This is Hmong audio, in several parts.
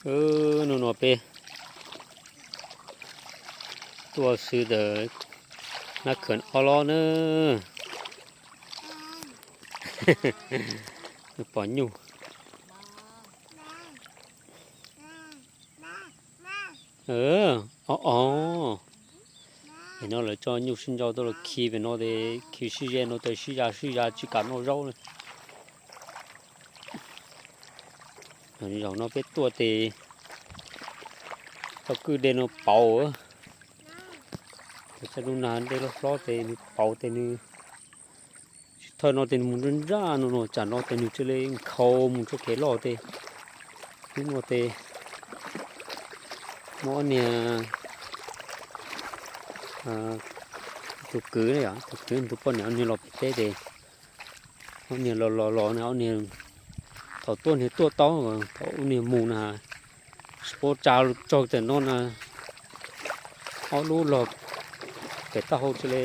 Hnub no peb tuaj xwb ntawm nab khawm ob lob na. Pom nyuj. O, o. Pem no lawv coj nyuj sib nrau tuaj los khi pem no ces khi sib ze no tes sib ya sib ya tsis kam noj zaub li. Zaum no peb tuaj ces tau kwj dej no pauv. Txaj lub nag dej hlob hlob ces nws pauv ces nws tsis thawj no ces nws mus nraj nraj no no tsam no ces nws cia li nkhaus mus txoj kev loj ces hnub no ces muaj ob niag tus kwv, tus kwv tus poj niam ob niag los pem teb ces ob niag los los los na, ob niag thaum tuaj niag tuaj tau, thaum ob niag mus na tsis paub tsa tsaug tam no na, ob lub los pem taub hau cia li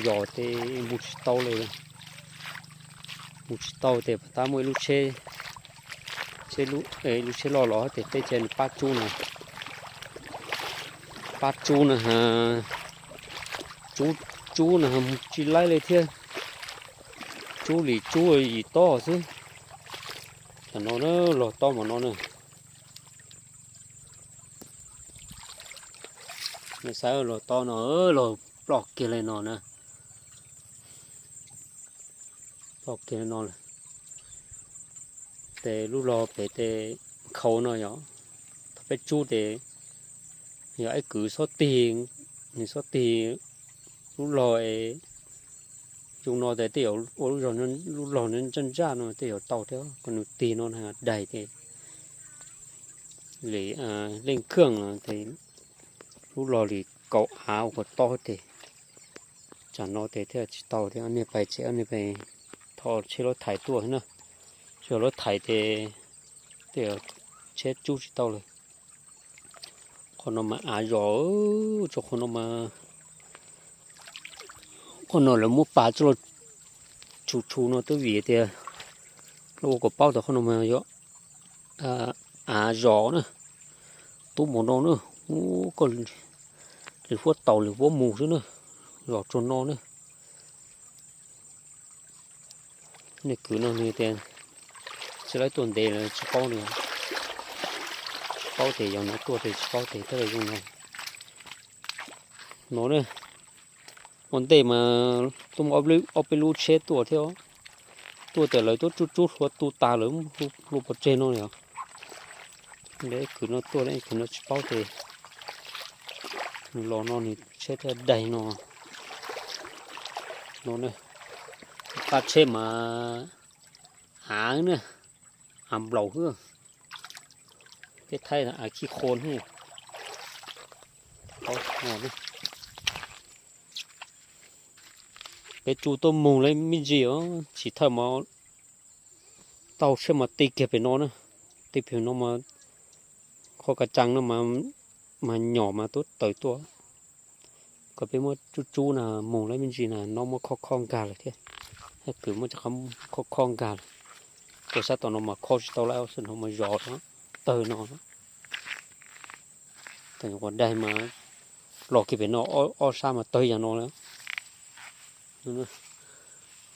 zom ces mus tsis tau li. Mus tsis tau ces pab tab muaj ib lub tsheb, lub tsheb loj los ces peb cia nws pab tsub na, pab tsub na ha, tsub, tsub na ha mus tsis laib li thiab, tsub li tsub yim tob xwb. Tam no na, los tob mas no na, xav los tob no, los ploj kiag li no na, ploj kiag li no lawm. Ces lub log pem ces nkhaus no yog, thaum peb tsub ces yog ib kwv xob tig, nws xob tig lub log es zoo no ces tej zaum ua lub zog, lub log ntsaj ntsaj no tej zaum tau thiab, kom nws tig no na daig ces li leej khaj ces lub log li kaum av ua kom tob ces tsam no ces thiaj tsis tau thiab. Ob niag pais tsev, ob niag pais thov tsheb lub thaiv tuaj na, tsheb lub thaiv ces tej zaum tsheb tsub tsis tau lawm. Qhov no mas av zos, tso qhov no mas, qhov no lawv muab pas tsuj los tshum tshum no twb vim tias lawv ua kom paub tias qhov no mas yog av zos na, tub npaum no na, koj li huab taus li huab mus xwb na, zos tsuag no na. Nej kwv no nws tias tsis laib tuaj ntev lawm tsis paub li, tsis paub tias yog no tuaj ces tsis paub tias thiaj li zoo no. No na, ua ntej mas tuaj muaj ob peb lub tsheb tuaj thiab, tuaj tias lawv tuaj tsuj tsub hlua tu tas lawm, hlua pov tseg no li os. Ib kwv no tuaj, ib kwv no tsis paub ces nws los no nws tsheb thiaj daig no. No na, qab tsheb mas av na, av nplaum xwb, peb thaij av khij qhua ne. Peb tsuj tuaj mus lawm me ntsis os, tsis thawj mas tau tsheb mas ti kiag pem no na, ti pem no mas qhov kav tsees no mas nyom mas tub tawm tuaj. Kom peb muab tsuj tsub na mus lawm me ntsis na no muab khob khob nkag lawm thiab. Kwv muab cov qhov khob khob nkag lawm, rau sab tom no mas khob tsis tau lawm, sab no mas zos tawg no. Tam nyuam qhuav daig mas los kiag pem no ob sab mas tawg yam no lawm.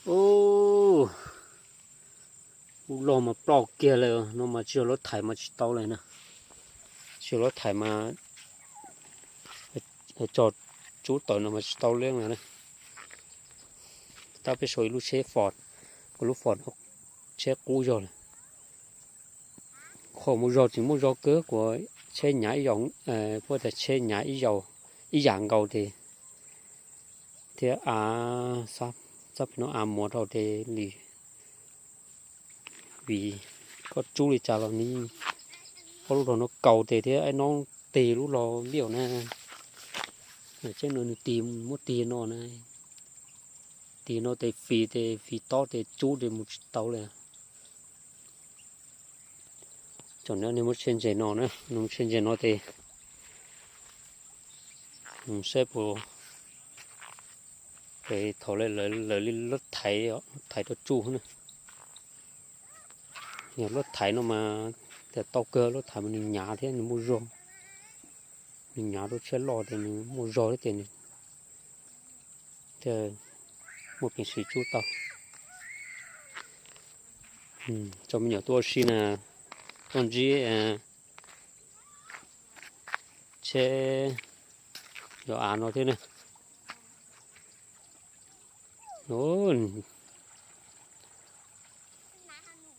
Ub, lub log mas ploj kiag lawm no mas tsis yog lub thaiv mas tsis tau lawm na. Tsis yog lub thaiv mas tso tsub tawm no mas tsis tau li lawm na. Tab peb sau ib lub tsheb Ford, kuv lub Ford tsheb qub zog lawm. Qhov muaj zog tseem muaj zog kawg, kuv tsheb nyav ib yam, puab tias tsheb nyav ib yam nkaus ces thiab av, txaj pem no av muag dhau ces li vim koj tsub li cas los nws, ob lub log no kaus tes thiab ib noob tig lub log liaj na. Tsheb no nws tig, muab tig no na, tig no tes fis tes fis tob tes tsub tes mus tsis tau li. Thaum no nej muab tsheb ntses no na, muab tsheb ntses no tes saib puas, thaum lawv li lub thaiv, thaiv rau tsuj na. Yog lub thaiv no mas Ces tau kawg lub thaiv mas nws hnyav thiab nws muaj zog, nws hnyav rau tshiab loj ces nws muaj zog thiab ces nws thiaj muaj peev xwm tsub tau. Tso me nyuam tuaj ua si na, tuaj ntsib tsheb yos av no thiab na.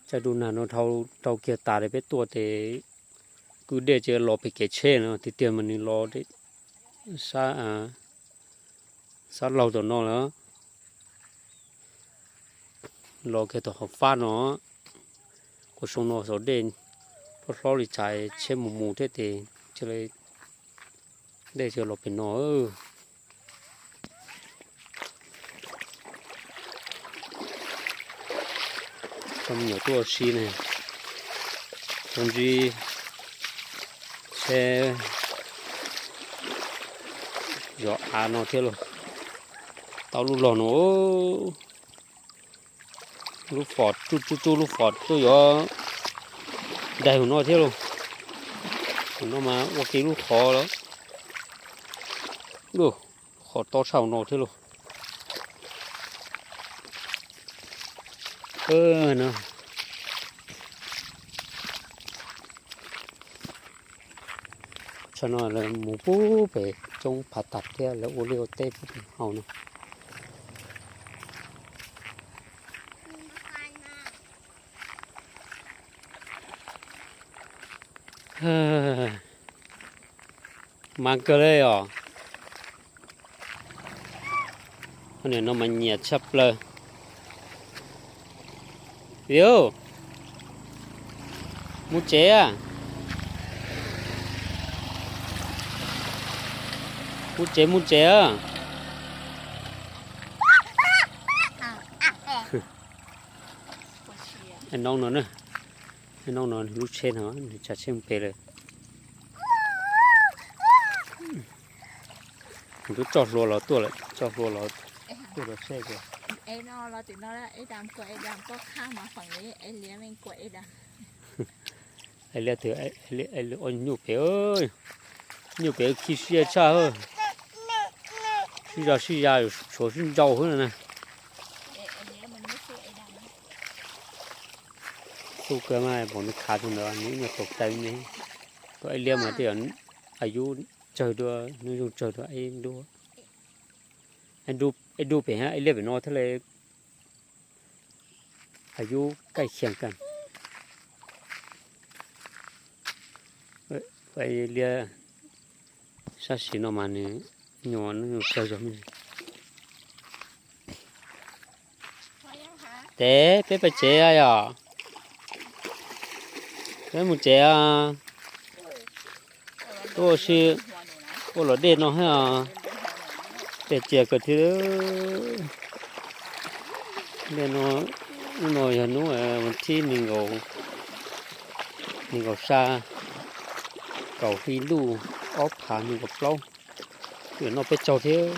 Tsaij du nag no dhau kiag tas li peb tuaj ces kwj dej ces los pem kev tsheb no tiag tiag mas nws los sab laug tom no lawm. Los kiag tom qhov fab no, kuv xyoo no xov dej hlob hlob li cas tsheb mus mus thiab ces dej los pem no. Tso me nyuam tuaj ua si na, tuaj ntsib tsheb yos av no thiab lauj. Tau lub log no, lub fom tsuj tsuj tsuj, lub fom tuaj yuav daig hauv no thiab lauj. Hauv no mas ua ke lub qhov lawm, qhov tob tshaj hauv no thiab lauj. Tsam no lawv mus pub pem roob Phav Tam thiab lawv ua liaj ua teb pub pem hauv no. Mas kawg li os. Nim no mas nyiam tshaj plaws. Viv, mus tsev, mus tsev, mus tsev. Noob no, noob no lub tsheb no nws tsav tsheb mus pem lawm. Nws twb tso hlua los tuaj lawm, tso hlua los tuaj rau tsheb. Liab twg, nyuj pem, nyuj pem khi siab tshaj. Sib zog sib zog tshuav sib ntsau xwb na. Xub kawg mas pom nws khav tug ntawd nws ib nyuag tau taw me. Tus ib liab mas tej zaum a yub tsawg dua, hnub zoo tsawg dua ib dub. Ib dub pem, ib liab pem no thiaj li a yub kaij khiam kawg. Liab sab sim no mas nws nyuam hnub zoo tsawg zog me. Ces peb pais tsev yom. Peb mus tsev. Tuaj ua si, ua luam dej no thiab. Dej cia kawg thiab. Dej no, hnub no yog hnub vas thib nees nkaum xya, kaum hli ntuj, ob phav nees nkaum plaub. Noj peb caug thiab.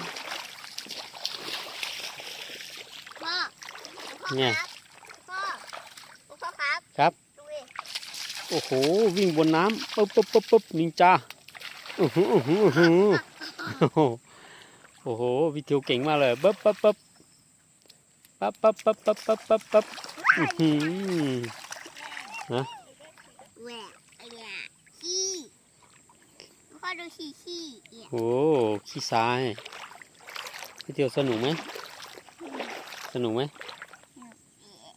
Ua hov vij npua nab pab pab pab pab me ntsa. Ua hov vij thiu keem maj lawm pab pab pab pab pab pab pab pab pab pab. Ua khib xav. Ib tiag xav num me, xav num me,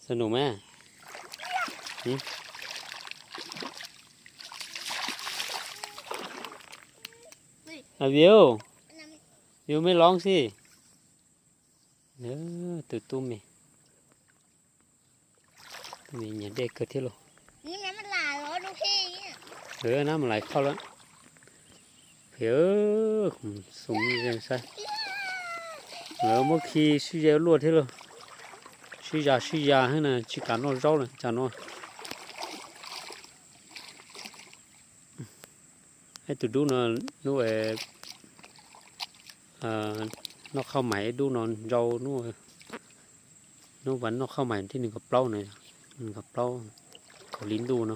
xav num me. Viu, viu me lov xij. Tus tub me, tub me nyiam dej kawg thiab lauj. Nab mas lais khauj lawm. Phem, xum saib. Lawv muab khi sib ze luaj thiab lauj. Sib zas sib zas thiab na, tsis kam noj zaub lawm tsam no. Ib tug dub no, hnub noj qhauj mais, ib dub no ntsau, hnub vas noj qhauj mais thib nees nkaum plaub na, nees nkaum plaub, kaum hli ntuj no.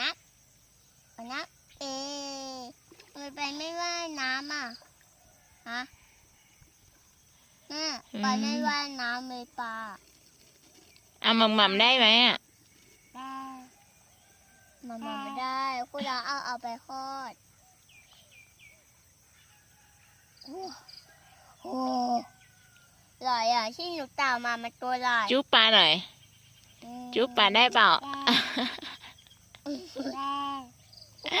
น้ำ เอาน้ำ เอ ทำไมไปไม่ว่ายน้ำอ่ะ ฮะ แม่ ไปไม่ว่ายน้ำเลยปลา เอาหม่ำๆได้ไหมอ่ะ ได้ หม่ำๆไม่ได้ พวกเราเอาเอาไปทอด โอ้โห อร่อยอ่ะ ที่หนูตักมามันตัวใหญ่ จุ๊บปลาหน่อย อืม จุ๊บปลาได้เปล่า ได้ ได้ ได้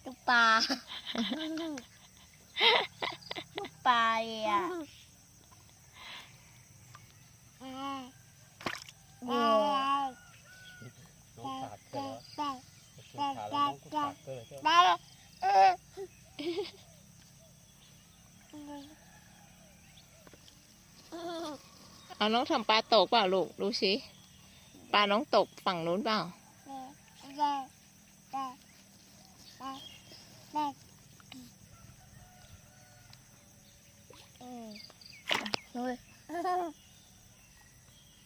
จุ๊บปลา จุ๊บปลาเลยอ่ะ โอ้ น้องขาดเกลือ ขาดแล้วน้องกูขาดเกลือใช่ไหม เอาน้องทำปลาตกเปล่าลูก ดูสิ ปลาน้องตกฝั่งนู้นเปล่า อืม เฮ้ย